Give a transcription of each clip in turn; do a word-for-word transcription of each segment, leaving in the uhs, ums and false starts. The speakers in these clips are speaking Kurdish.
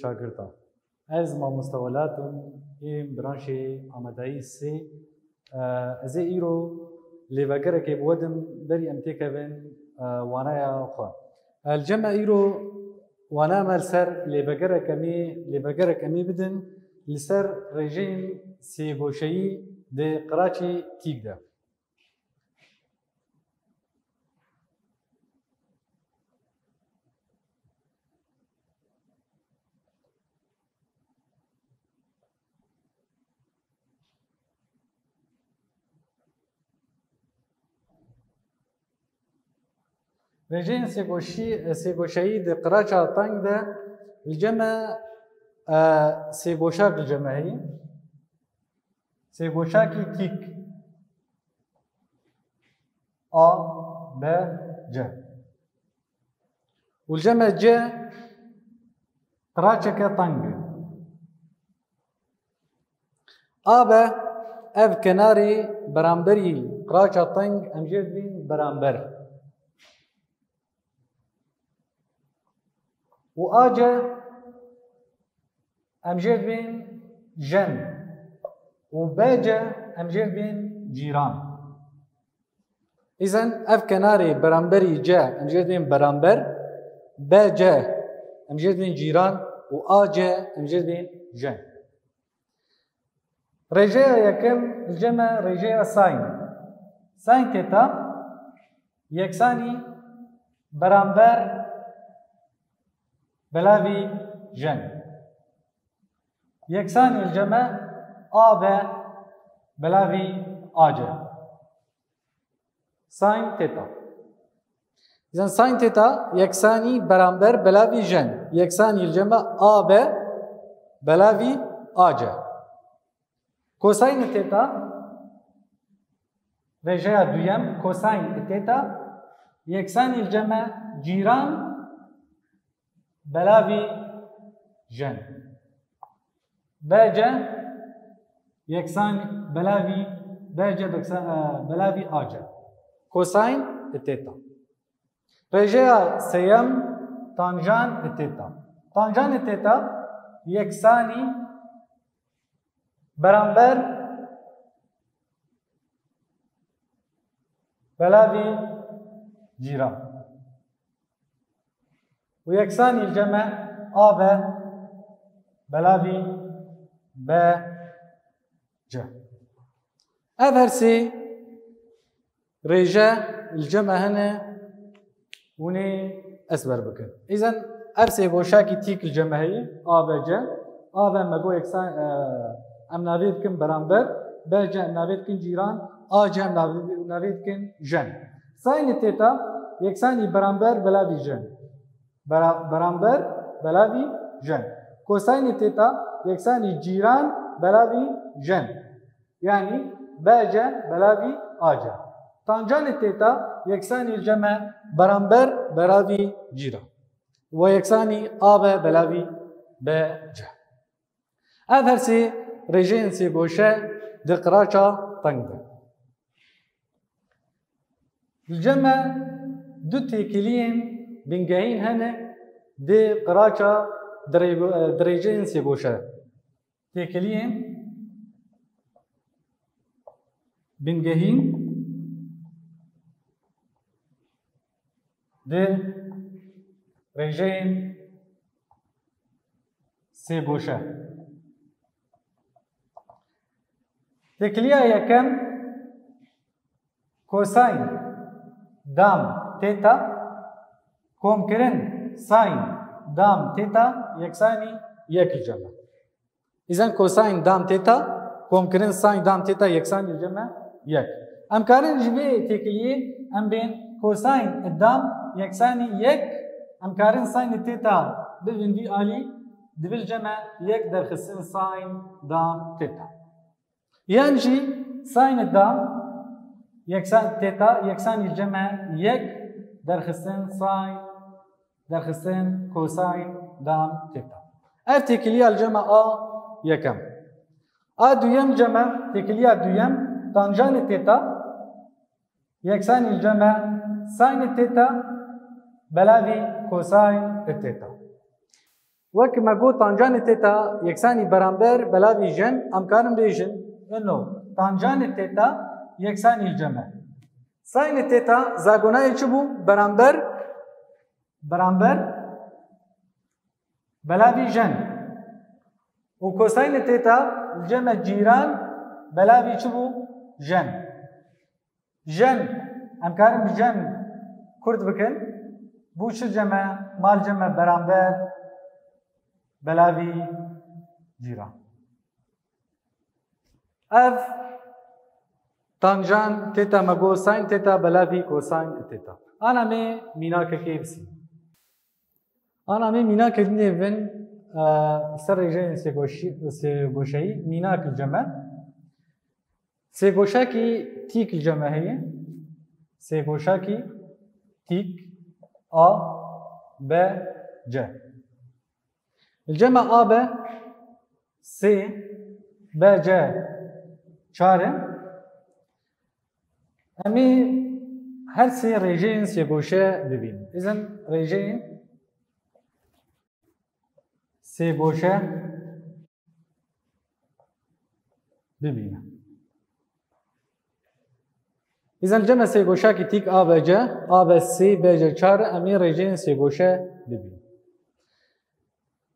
şagirta. Ez mamoste Welat im, ê branşê amadayî sê. Ez ê îro lêvegerekê bi we dim, berî em têkevin, e, wanaya xwe. E, li cem me îro wana me li ser lêvegerek em ê, lêvegerek em ê bidin li ser rêjeyên sêgoşeyî di qiraçê tîk de. Rêjeyên sêgoşî-, sêgoşeyî di qiraça teng de li cem me, e, sêgoşak li cem me heye. Sêgoşakî tîk. A, B, C. Û li cem me C qiraçeke teng e. A B, ev kenarê beramberî qiraça teng em jê dibîn beramber. Û A C em jê dibîn jen. Û B C em jê dibîn cîran. Îzen ev kenarê beramberî C em jê dibîn beramber, B C em jê dibîn cîran û A C em jê dibîn jen. Rêjeya yekem li cem me rêjeya sine. Sine teta yeksanî beramber belavî jen. Yeksanî li cem me A B belavî A C. Sine teta. Îzen sine teta yeksanî beramber belavî jen. Yeksanî li cem me A B belavî A C. Kosine teta, rêjeya duyem, kosine teta yeksanî li cem me cîran belavî jen. B C yeksan belavî, B C beksa-, e, belavî A C. Kosine teta. Rêjeya sêyem, tanjan teta. Tanjan teta yeksanî beramber belavî cîran. Û yeksanî li cem me A B belavî B C. Ev her sê rêje li cem me hene, hûn ê ezber bikin. Îzen ev sêgoşakî tîk li cem me heye, A B C. A B me got yeksan, e, em navê dikin beramber, B C em navê dikin cîran, A C em navê, navê dikin jen. Sine teta yeksanî beramber belavî jen. Bera-, beramber belavî jen. Kosine teta yeksanî cîran belavî jen. Yanî B C belavî A C. Tanjanê teta yeksanî li cem me beramber belavî cîran. Ve yeksanî A B belavî B C. Ev her sê rêjeyên sêgoşe di qiraça teng de. Li cem me du têkiliyên bingehîn hene di qiraça dirê-, dirêjeyên sêgoşe. Têkiliyên bingehîn di rêjeyên sêgoşe. Têkiliya yekem, kosine dam teta komkirin sine dam teta yeksanî yek li cem me. Îzen kosine dam teta komkirin sine dam teta yeksanî li cem me yek. Em karin ji vê têkiliyê em bên kosine dam yeksanî yek, em karin sine teta bibin vî alî, dibe li cem me yek derxistin sine dam teta. Yan jî sine dam yeksan teta yeksanî li cem me yek derxistin sine derxistin kosine dam teta. Ev têkiliya li cem me a yekem. A duyem cem me, têkiliya duyem, tanjanê teta yeksanî li cem me sine teta belavî kosine teta. Wek me got, tancanê teta yeksanî beramber belavî jen, em karin bêjin, ino tancanê teta yeksanî cem e. Saynê teta zagonayê çi bû? Beramber, beramber belavî jen. Û kosaynê teta li cem e cîran belavî çi bû? Jen. Jen, em karin bi jen kurt bikin. Bû çi cem e? Mal cem e beramber belavî cîran. Ev tanjan teta me got sayn teta belavî kosayn teta. Ana me mînakekê bisî. Ana me mînakê dinê vin, e, ser rêjeyên sêgoşî-, sêgoşeyî mînak li cem e. Sêgoşakî tîk li cem e heye. Sêgoşakî tîk A, B, C. Li cem e A, B sê, B, C çar e. Em ê her sê rêjeyên sêgoşe bibînin. Îzin rêjeyên sêgoşe bibîne. Îzin cem e sêgoşakî tîk A B C, A B sê, B C çar, em ê rêjeyên sêgoşe bibînin.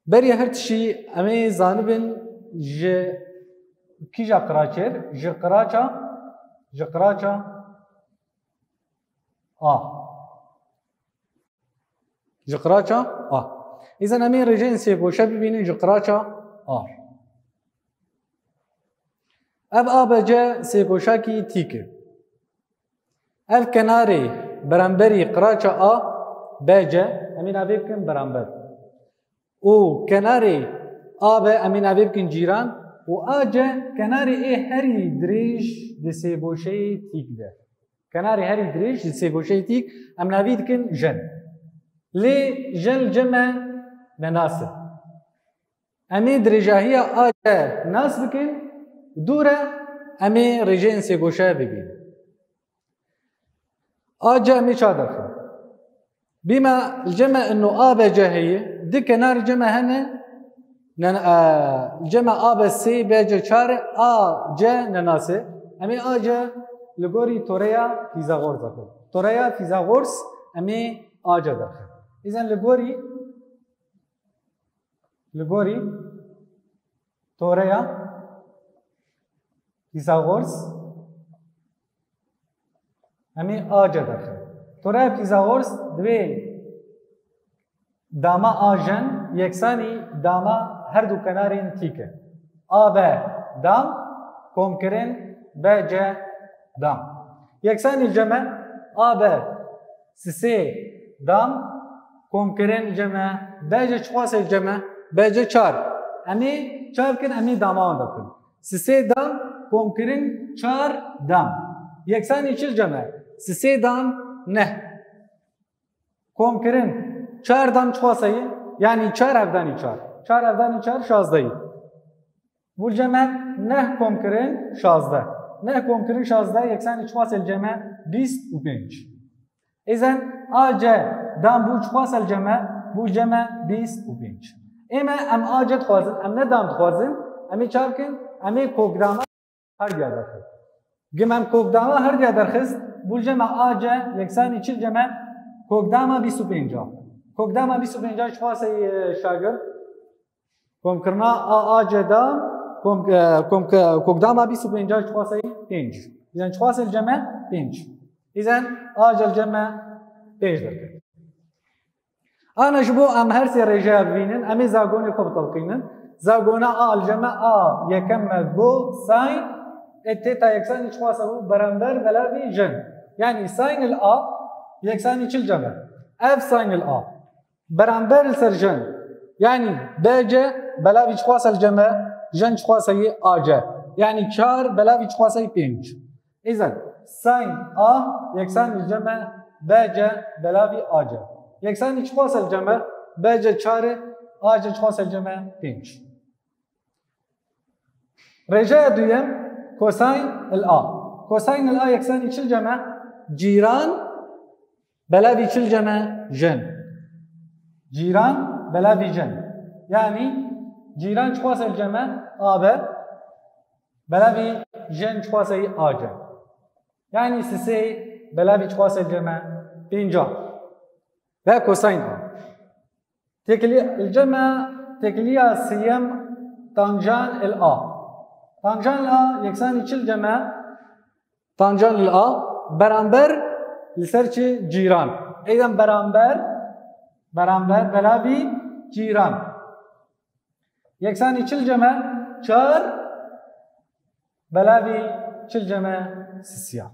Beriya her tişî em ê zanibin ji kîja qiraçêr, ji qiraça, ji qiraça A. Ji qiraça A. Îzin em ê rêjeyên sêgoşe bibînin ji qiraça A. Ev A B C sêgoşakî tîk e. Ev kenarê beramberî qiraça A, B C, em ê navê bikin beramber. Û kenarê A B em ê navê bikin cîran û A C kenarê ê herî dirêj di sêgoşeyê tîk de. Kenarê herî dirêj di sêgoşeyê tîk em navî dikin jen. Lê jen li cem e nenas e. Em ê dirêjahiya A C nas bikin, dû re em ê rêjeyên sêgoşe bibînin. A C em ê çar derxin. Bîme li cem e ino A B C heye, di kenarê cem e hene, ne, e, li cem e A B sê, B C çar e, A C nenas e. Em ê A C li gorî toreya Fîzaxors derxin. Toreya Fîzaxors em ê A C derxin. Îzin li gorî Li gorî toreya Fîzaxors em ê A C derxin. Toreya Fîzaxors divê dama A jen yeksanî dama her du kenarên tîk e. A B dam, komkirin B C dam. Yeksanî cem e A B sisê dam, komkirin cem e, B C çiqasê cem e, B C çar. Em ê çar bikin, em ê dama wan derxin. Sisê dam, komkirin çar dam. Yeksanî çil cem e? Sisê dam neh. Komkirin çar dam çiqasê ye? Yanî çar hevdanî çar. Çar hevdanî çar şazdeh ye. Bû cem e neh komkirin şazdeh. Neh komkirin şazdeh yeksanî çiqasê cem e bîst û pênc. Îzin A C dam bû çiqasê cem e, bû cem e bîst û pênc. Ême em A C dixwazin, em ne dam dixwazin, em ê çar bikin, em ê kokdama her diya derxin. Gim em kokdama her diya derxist, bû cem e A C yeksanî çil cem e kokdama bîst û pênc a. Kokdama bîst û pênc a çiqasê, e, şagird? Komkirina A A C da, kom, e, kom, kokdama bîst û pênc a çiqasê pênc. Îzin çiqasê cem e pênc. Îzin A C cem e pênc derket. Ana ji bo em her sê rêjeya bibînin, em ê zagonê xwe bitewqînin. Zagona A li cem e A yekem me got sayn, e, teta yeksanî çiqasê bû beramber belavî jen. Yanî sayn il A yeksanî çil cem e? Ev sayn il A beramber li ser jen. Yanî B C belavî çiqasê li cem e, jen çiqasê yê A C. Yanî çar belavî çiqasê pênc. Îzin sayn A yeksanî cem e B C belavî A C. Yeksanî çiqasê li cem e? B C çar e, A C çiqasê li cem e? Pênc. Rêjeya duyem, kosayn il A. Kosayn il A yeksanî çil cem e? Cîran belavî çil cem e? Jen. Cîran belavî jen. Yanî cîran çiqasê li cem e? A be. Belavî jên çiqasê A ce. Yanî sisê belavî çiqasê li cem e? Pêncah. Ve kosayn A. Têkilî-, li cem e têkiliya sêyem tanjan il A. Tanjan il A yeksanî çi li cem e? Tanjan il A beramber li ser çi? Cîran. Eyden beramber, beramber belavî cîran. Yeksanî çi li cem e? Çar belavî çi li cem e? Sisiya.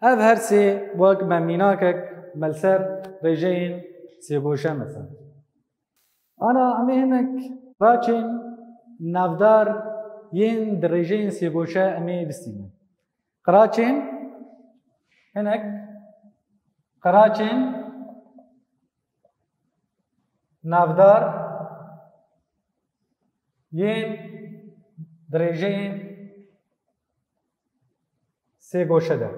Ev her sê wek me mînakek me li ser rêjeyên sêgoşe mesela. Ana em ê hinek qiraçên navdar yên di rêjeyên sêgoşe em ê bistînin. Qiraçên, hinek qiraçên navdar yên di rêjeyên sêgoşe de.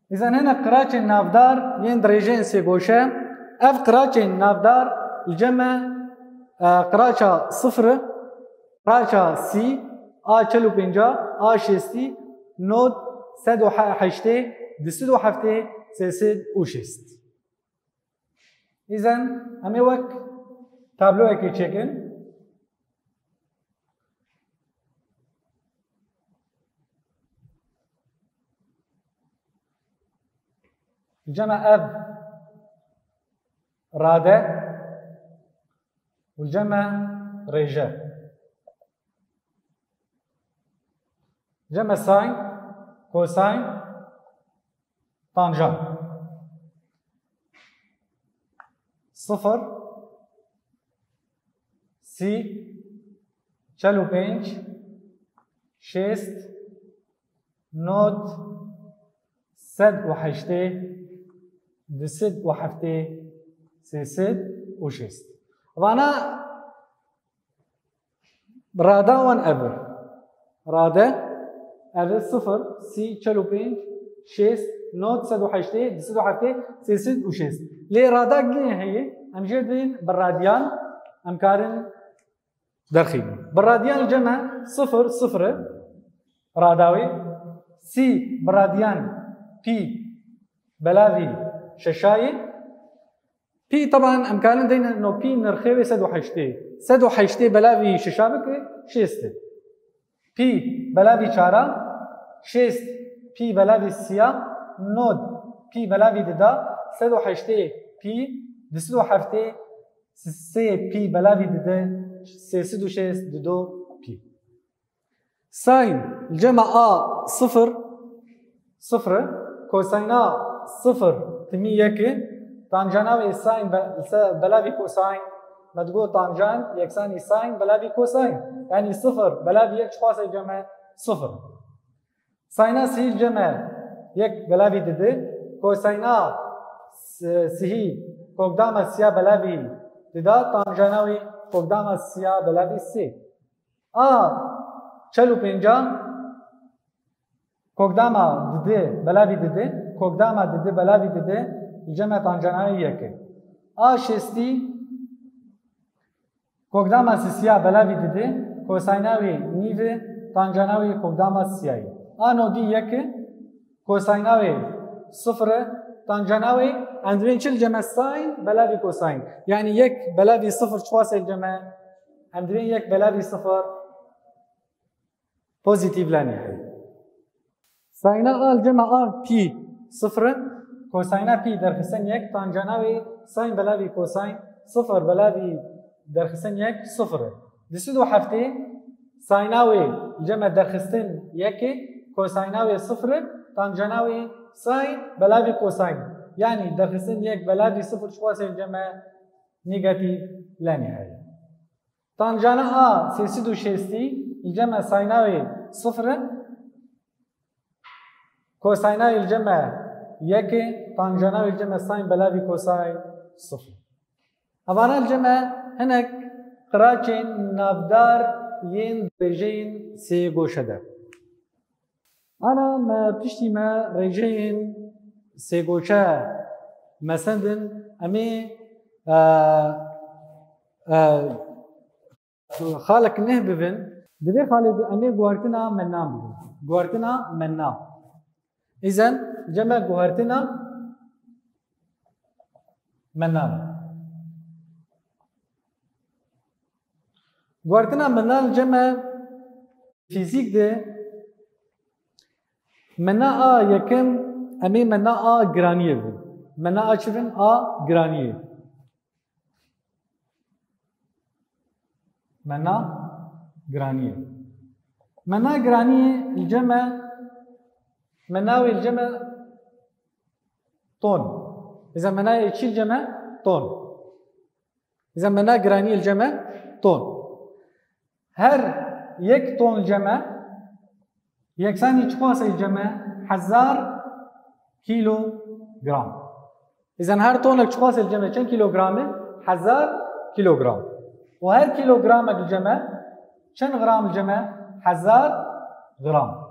Îzen hinek qiraçên navdar yên di rêjeyên sêgoşe, ev qiraçên navdar li cem e, e, qiraça sifir, qiraça sî, A çel û pênca, A şêstî, nod, sed û heştê, du sed û heftê, sê sed û şêst. Îzen em ê wek tabloyekê çêkin. Cem e ev rade û cem e rêje. Cem e sayn, kosayn, tanjan. Sifir, sî, çel û pênc, şêst, nod, sed û heştê, du sed û heftê, sê sed û şêst. Vana rada wan ev e. Rade, ev e sifir, sî, çel û pênc, şêst, nod, sed û heştê, du sed û heftê, sê sed û şêst. Lê rada gî heye, em jê dibên bi radiyan, em karin derxînin. Bi radiyan cem e sifir, sifir e, rada wê, sî bi radiyan pî belavî şeşayê, pî, teban, em karin deynin no pî nirxê wê sed û heştê. Sed û heştê belavî şeşa bike, şêst e. Pî belavî çara, şêst pî belavî siya, nod pî belavî dida, sed û heştê pî, du sed û heftê, sê pî belavî dide, sê sed û şêst dido pî. Sayn, li cem e a sifir, sifir e, kosayna sifir timî yek e, tancana wê sayn be-, se-, belavî kosayn, me digot tancan yeksanî sayn belavî kosayn. Yanî sifir belavî yek çiqasê cem e sifir. Sayna sihî li cem e yek belavî didi, kosayna s-, sihî kokdama siya belavî dida, tancana wê kokdama siya belavî sê. A çel û pênca, kokdama didi belavî didi, kokdama didi belavî didi, li cem e tancana wê yek e. A şêstî, kokdama sisiya belavî didi, kosayna wê nîv e, tancana wê kokdama siyayê. A nodî yek e, kosayna wê sifir e, tancana wê, em dibên çi li cem e sayn belavî kosayn. Yanî yek belavî sifir çiqasê li cem e, em dibên yek belavî sifir pozîtîf lenê heye. Sayna a li cem e a pî sifir e, kosayna pî derxistin yek, tancana wê sayn belavî kosayn sifir belavî derxistin yek sifir e. Du sed û heftê, sayna wê li cem e derxistin yek e, kosayna wê sifir e, tancana wê sayn belavî kosayn. Yanî derxistin yek belavî sifir çiqasê li cem e negatîf lenê heye. Tancana a sê sed û şêstî li cem e sayna wê sifir e, kosayna wê li cem e yek e, tancana wê li cem e sayn belavî kosayn sifir. Evana li cem e hinek qiraçên navdar yên rêjeyên sêgoşe de. Ana me piştî me rêjeyên sêgoşe Mesendin, em ê, e, e, xalek neh bibin. Di vê xalê de em ê guhertina menan bibin. Guhertina menan. Îzen cem e guhertina menan. Guhertina menan cem e fîzîk de mena a yekem em ê mena a giraniyê bibin. Mena a çi bin? A giraniyê. Mena giraniyê. Mena giraniyê li cem e, mena wê li cem e ton. Îzen mena yê çî li cem e? Ton. Îzen mena giraniyê li cem e ton. Her yek ton li cem e, yeksanî çiqasê li cem e? Hezar kîlogram. Îzen her tonek çiqasê li cem e? Çend kîlogram e? Hezar kîlogram. Û her kîlogramek li cem e? Çend gram li cem e? Hezar gram.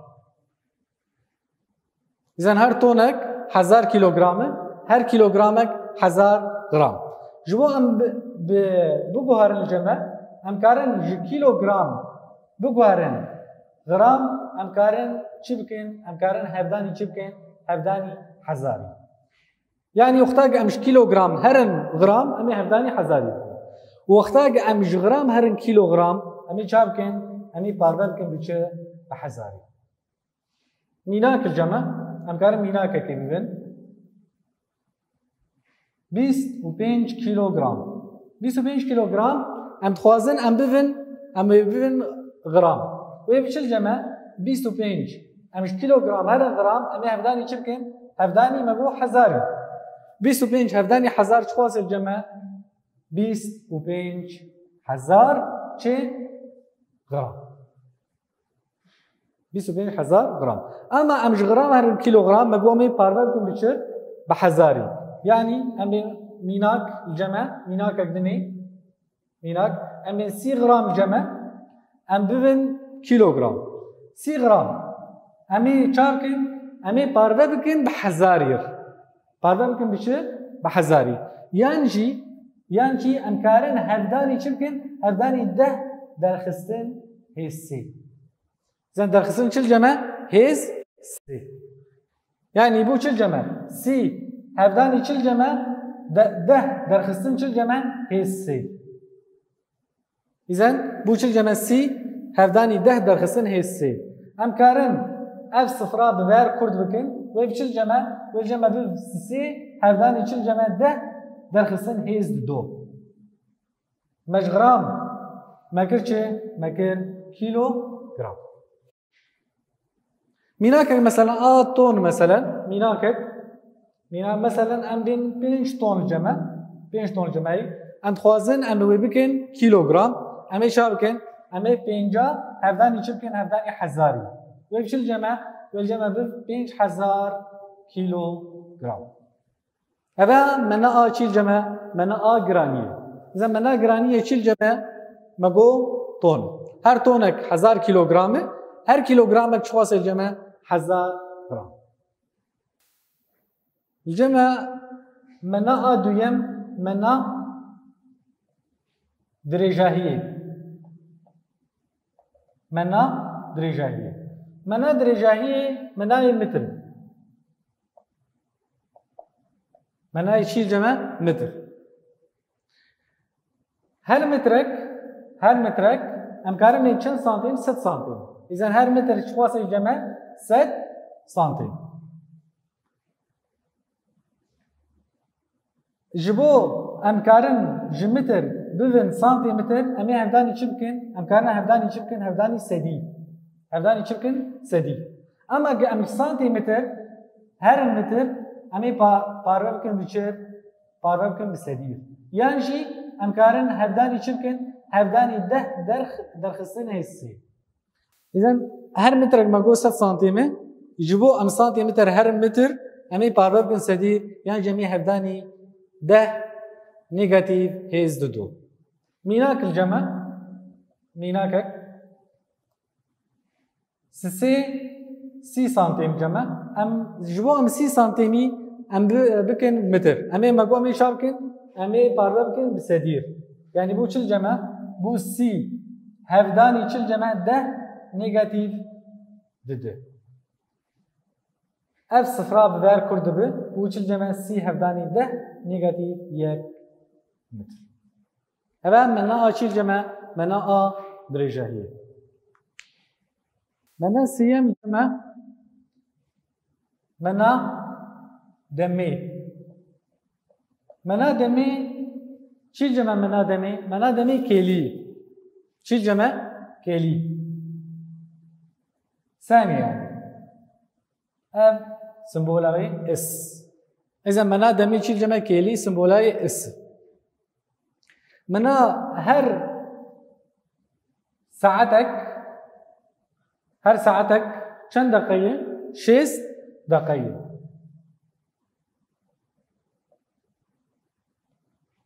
Îzen her tonek hezar kîlogram e, her kîlogramek hezar gram. Ji bo em bi, bi, biguherin li cem e, em karin ji kîlogram biguherin gram, em karin çi bikin? Em karin hevdanî çi bikin? Hevdanî hezarî. Yanî wexta ki em ji kîlogram herin gram, em ê hevdanî hezarî bikin. Û wexta ki em ji gram herin kîlogram, em ê ça bikin? Em ê parve bikin bi çi? Bi hezarî. Mînak li cem e, em karin mînakekê bibin. Bîst û pênc kîlogram. Bîst û pênc kîlogram, em dixwazin em bibin, em ê bibin gram. Wê bi çi li cem e? Bîst û pênc. Em ji kîlogram herin gram, em ê hevdanî çi bikin? Hevdanî me got hezarî. Bîst û pênc hevdanî hezar çiqasê li cem e? Bîst û pênc hezar çi? Gram. Bîst û pênc hezar gram. Ama em ji gram herin kîlogram, me got em ê parve bikin bi çi? Bi hezarî. Yanî em ê mînak li cem e, mînakek din ê. Mînak, em ê sî gram li cem e, em bibin kîlogram. Sî gram. Em ê ça bikin? Em ê parve bikin bi hezarî. Parve bikin bi çi? Bi hezarî. Yan jî, yan jî em karin hevdanî çi bikin? Hevdanî deh derxistin hêz sê. Zen derxistin çi li cem e? Hêz sê. Yanî bû çi li cem e? Sî hevdanî çi li cem e? De-, deh derxistin çi li cem e? Hêz sê. Îzen bû çi li cem e? Sî hevdanî deh derxistin hêz sê. Em karin ev sifra bi ber kurt bikin. Wê bi çi li cem e? Wê li cem e bi sê hevdanî çi li cem e? Deh derxistin hêz dido. Me ji gram me kir çi? Me kir kîlogram. Mînakek, meselen, a ton, meselen, mînakek, mîna-, meselen, em bên pênc ton cem e, pênc ton cem e, em dixwazin em wê bikin kîlogram, em ê ça bikin? Em ê pênca hevdanî çi bikin? Hevdanî hezarî. Wê bi çi li cem e? Wê li cem e bi pênc hezar kîlogram. Eve mena a çî li cem e? Mena a giraniyê. Îzen mena giraniyê çî li cem e? Me got ton. Her tonek hezar kîlogram e. Her kîlogramek çiqasê li cem e? Hezar gram. Li cem e mena a duyem, mena dirêjahiyê. Mena dirêjahiyê. Mena dirêjahiyê, menayê mitir. Menayê çî li cem e? Mitir. Her mitrek, her mitrek, em karin bêjin çend santîm? Sed santîm. Îzen her mitir çiqasê li cem e? Sed santîm. Ji bo em karin ji mitir bibin santîmetir, em ê hevdanî çi bikin? Em karin hevdanî çi bikin? Hevdanî sedî. Hevdanî çi bikin? Sedî. Ama ge em santîmetir, her mitir, em ê pa-, parve bikin bi çi? Parve bikin bi sedî. Yan jî em karin hevdanî çi bikin? Hevdanî deh derx-, derxistin hêz sê. Îzen her mitrek me got sed santîm e. Ji bo em santîmetir her mitir, em ê parve bikin sedî, yan jî em ê hevdanî deh negatîf hêz dido. Mînak li cem e, mînakek. Sisê sî santîm cem e. Em, ji bo em sî santîmî Em bi-, bikin mitir. Em ê me got em ê çav bikin, em ê parve bikin bi sedîr. Yanî bû çil ceme, bû sî hevdanî çil ceme deh negatîf didi. Ev sifra bi ber kur dibi, bû çil ceme sî hevdanî deh negatîf yek mitir. Eve mena a çil ceme, mena a dirêjahiyê. Mena siyem ceme, mena demê. Mena demê, çi ceme mena demê? Mena demê kêlî. Çi ceme kêlî. Saniye. Ev simbola wê is. Eza mena demê çi ceme kêlî, simbola wê is. Mena her saetek, her saetek çend deqe ye? Şêst deqe ye.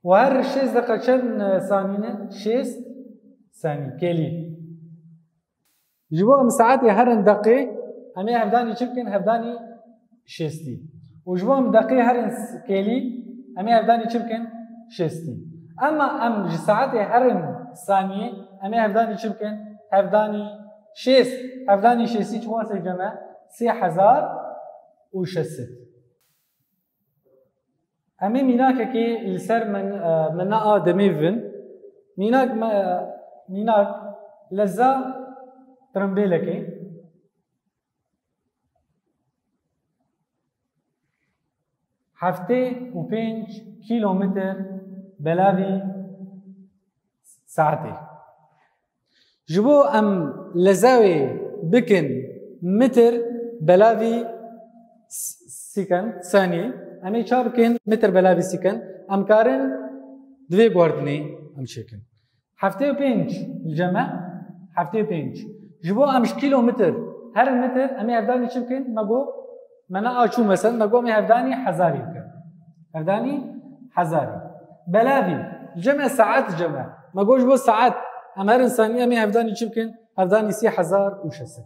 Û her şêst deqe çend, e, sanî ne? Şêst sanî, kêlî. Ji bo em saetê herin deqê, em ê hevdanî çi bikin? Hevdanî şêstî. Û ji bo em deqê herin s-, kêlî, em ê hevdanî çi bikin? Şêstî. Ema em ji saetê herin saniyê, em ê hevdanî çi bikin? Hevdanî şêst. Hevdanî şêstî çi wase ceme? Sê hezar û şeş sed. Em ê mînakekê li ser min, e, mena a demê bibin. Mînak me, mînak leza tirimbêlekê. Heftê û pênc kîlometre belavî saetê. Ji bo em lezewê bikin mitir belavî s-, second, saniyê, em ê çav bikin mitir belavî second, em karin divê guhardinê em çêkin. Heftê û pênc li cem e, heftê û pênc. Ji bo em ji kîlometre her mitir, em ê hevdanî çi bikin? Me got, me ne a çû mesela, me got em ê hevdanî hezarî bikin. Hevdanî hezarî. Belavî, cem e saet cem e. Me got ji bo saet, em herin sanî, em ê hevdanî çi bikin? Hevdanî sê hezar û şeş sed.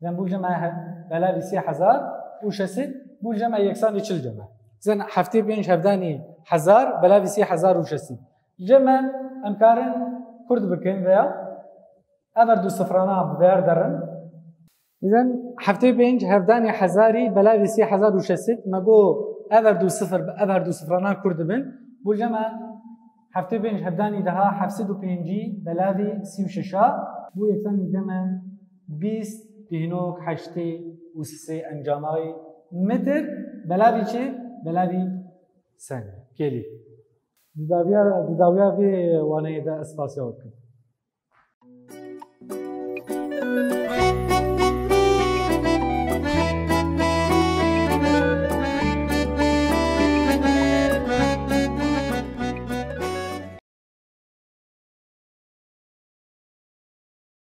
Zen bû cem e he-, belavî sê hezar û şeş sed, bû cem e yeksanî çil cem e. Zen heftê pênc hevdanî hezar, belavî sê hezar û şeş sed. Cem e em karin kurt bikin veya ev her du sifrana bi ber derin. Zen heftê pênc hevdanî hezarî, belavî sê hezar û şeş sed. Me got ev her du sifir, ev her du sifrana kurt dibin. Bû cem e heftê pênc hevdanî deha heft sed û pêncî belavî sî û şeş a. Bû yeksanî cem e bîst pênok heştê û sê encamay mitir belavî çi? Belavî sen. Kêlî. Di dawiya, di dawiya vê waneyê de ez spasiya we dikim.